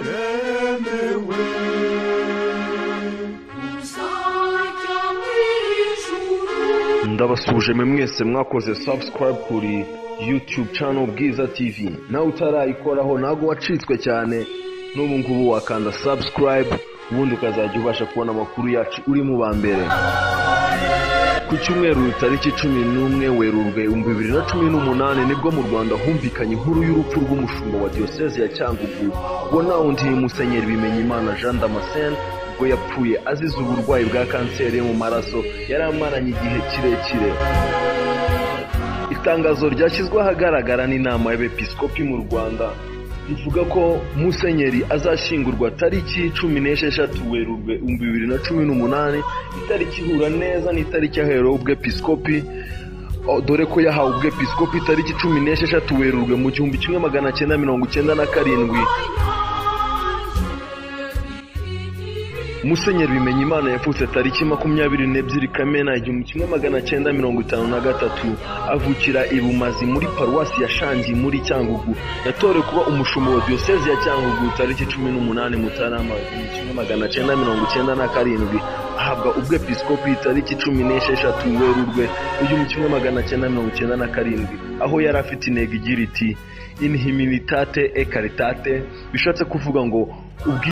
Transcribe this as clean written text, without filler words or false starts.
Twaremewe Uzajya mu ijuru. Ndabasuhuje mwe mwese mwakoze subscribe kuri YouTube channel Bwiza TV. Nawe utarayikoraho, ntabwo wacitswe cyane. N'ubu ngubu wakanda subscribe, ubundi ukazajya ubasha kubona amakuru yacu uri mu ba mbere. Ku cyumweru tariki 11 Werurwe 2018, nibwo mu Rwanda humvikanye inkuru y'urupfu rw'umushumba wa Diyoseze ya Cyangugu, ubwo nta wundi ni Musenyeri Bimenyimana Jean Damascene, ubwo yapfuye azize uburwayi bwa kanseri yo mu maraso yari amaranye igihe kirekire. Itangazo ryashyizwe ahagaragara n'inama y'Abepiskopi mu Rwanda rivuga ko Musenyeri azashyingurwa tariki 16 Werurwe 2018, itariki ihura neza n'itariki yahereweho ubwepiskopi, dore ko yahawe ubwepiskopi tariki 16 Werurwe mu 1997. Musenyeri Bimenyimana yavutse tariki 22 Kamena 1953, avukira i Bumazi muri paruwasi ya Shangi muri Cyangugu. Yatorewe kuba umushumba wa Diyoseze ya Cyangugu tariki 18 Mutarama 1997, ahabwa ubwepiskopi tariki 16 Werurwe 1997, aho yari afite intego igira iti "In humilitate et caritate", bishatse kuvuga ngo ubwi